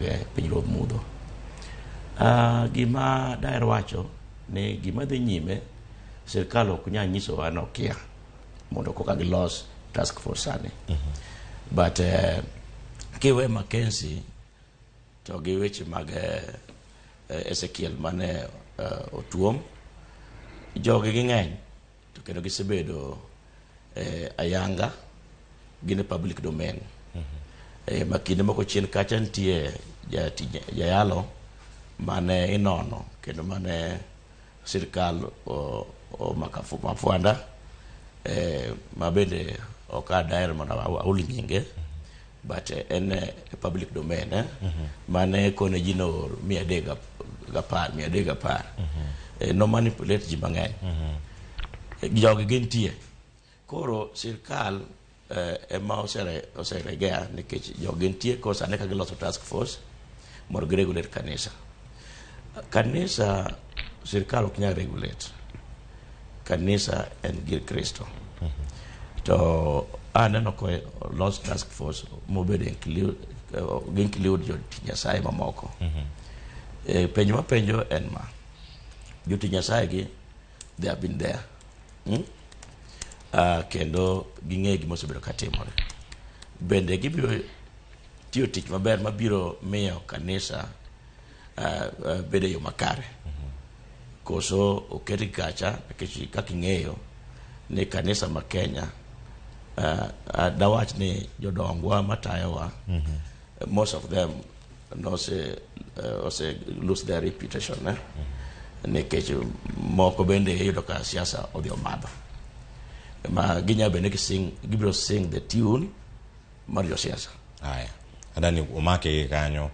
E pinyruodh mudho. Gima daher wacho ni gima dhi nyime, sirkal ok nyal nyisowa ni okia mondo koka gilos task force sani. But kiwe Mackenzie to gi weche mag Ezekiel mane otuom, jogi ging'eny to kendo gisebedo ayanga, gin e public domain. Ma kinde moko chien kacha nitie jatij jayalo mane inono kendo mane sirkal omako mafwanda, ma bende ok adaher mondo ahul nyinge, but en e public domain, mane kone ji noor 310, 310. No manipulate ji mang'eny. Jogi gintie. Koro sirkal ema oseregea nikech jogi nitie. Koro sani ka giloso task force mondo giregulate kanisa. Kanisa sirkal ok nyal regulate. Kanisa en gir Kristo. To aneno ko los task force mobedo include, include jotich Nyasaye mamoko. Penjo mapenjo en ma: jotich Nyasaye gi, they have been there, Kendo ging'e gima osebedo ka timore. Bende gibiro tiyo tich maber mabiro miyo kanisa bedo e yo makare, koso oketgi kacha? Nikech kaka ing'eyo ni kanisa ma Kenya, dawach ni jodongwa matayowa, most of them nose ose lose their reputation, eh? Nikech moko bende iyudo ka siasa odhi omadho ma ginya bende gibiro sing the tune mar josiasa. Haya, adani omake gi kanyo.